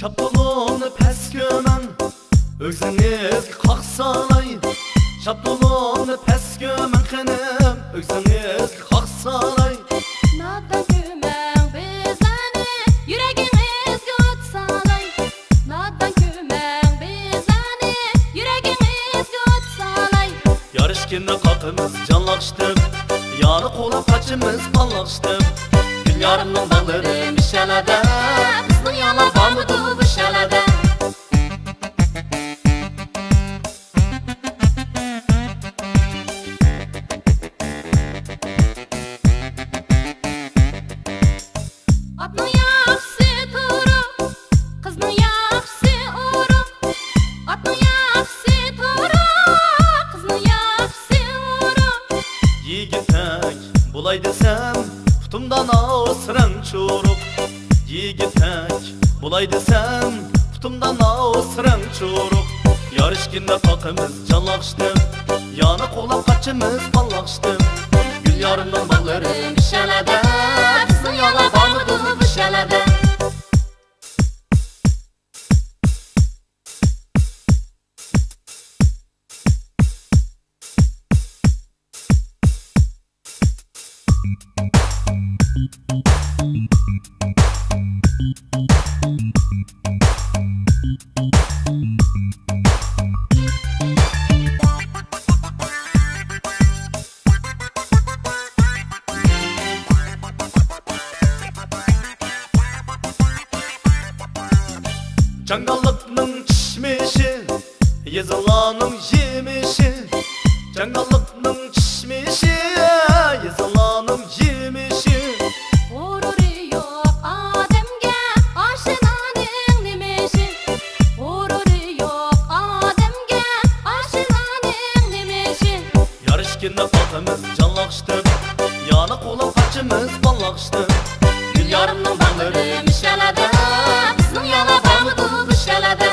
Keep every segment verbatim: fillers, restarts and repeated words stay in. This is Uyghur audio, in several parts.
شاپتۇلۇڭنى پەس كۆمەڭ، ئۆگزىڭىزگە قاق سالاي. شاپتۇلۇڭنى پەس كۆمەڭ خېنىم، ئۆگزىڭىزگە قاق سالاي. نادان كۆمەڭ بىزلەرنى، يۈرىكىڭىزگە ئوت سالاي. نادان كۆمەڭ بىزلەرنى، يۈرىكىڭىزگە ئوت سالاي. يارىشكىنى قاقىمىز جانلىق ئىشتىم، يارنى قوغلاپ قاچىمىز باللىق ئىشتىم. گۈل يارىمنىڭ باغلىرى مىشەلەدە، بىزنىڭ يالا بارمىدۇ بۇ شەلەدە؟ ئاتنىڭ ياخشىسى تۇرۇق، قىزنىڭ ياخشىسى ئورۇق. ئاتنىڭ ياخشىسى تۇرۇق، قىزنىڭ ياخشىسى ئورۇق. يىگىتەك بولاي دېسەم، پۇتۇمدا ناۋۇس رەڭ چۇرۇق. يىگىتەك بولاي دېسەم، پۇتۇمدا ناۋۇس رەڭ چۇرۇق. يارىشكىنى قاقىمىز جانلىق ئىشتىم، يارنى قوغلاپ قاچىمىز باللىق ئىشتىم. گۈل يارىمنىڭ باغلىرى مىشەلەدە، بىزنىڭ يالا بارمىدۇ بۇ شەلەدە؟ جاڭگاللىقنىڭ كىشمىشى، يېزىلارنىڭ يېمىشى. جاڭگاللىقنىڭ كىشمىشى، يېزىلارنىڭ يېمىشى. غۇرۇرى يوق ئادەمگە ئاشۇلارنىڭ نېمە ئىشى؟ غۇرۇرى يوق ئادەمگە ئاشۇلارنىڭ نېمە ئىشى؟ يارىشكىنى قاقىمىز جانلىق ئىشتىم، يارنى قوغلاپ قاچىمىز باللىق ئىشتىم. گۈل يارىمنىڭ باغلىرى مىشەلەدە، بىزنىڭ يالا بارمىدۇ بۇ شەلەدە؟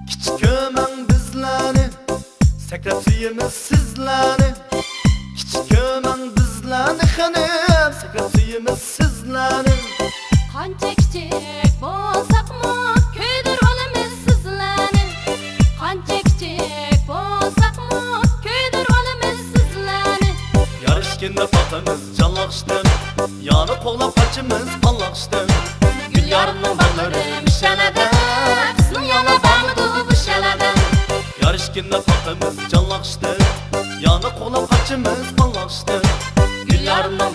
كىچىك كۆمەڭ بىزلەرنى، سەكرەپ سۆيىمىز سىزلەرنى. كىچىك كۆمەڭ بىزلەرنى خېنىم، سەكرەپ سۆيىمىز سىزلەرنى. قانچە كىچىك بولساقمۇ، كۆيدۈرۈۋالىمىز سىزلەرنى. قانچە كىچىك بولساقمۇ، كۆيدۈرۈۋالىمىز سىزلەرنى. يارىشكىنى قاقىمىز جانلىق ئىشتىم، يارنى قوغلاپ قاچىمىز باللىق ئىشتىم. گۈل يارىمنىڭ باغلىرى مىشەلەدە، بىزنىڭ يالا بارمىدۇ بۇ شەلەدە؟ يارىشكىنى قاقىمىز جانلىق ئىشتىم، يارنى قوغلاپ قاچىمىز باللىق ئىشتىم. گۈل يارىمنىڭ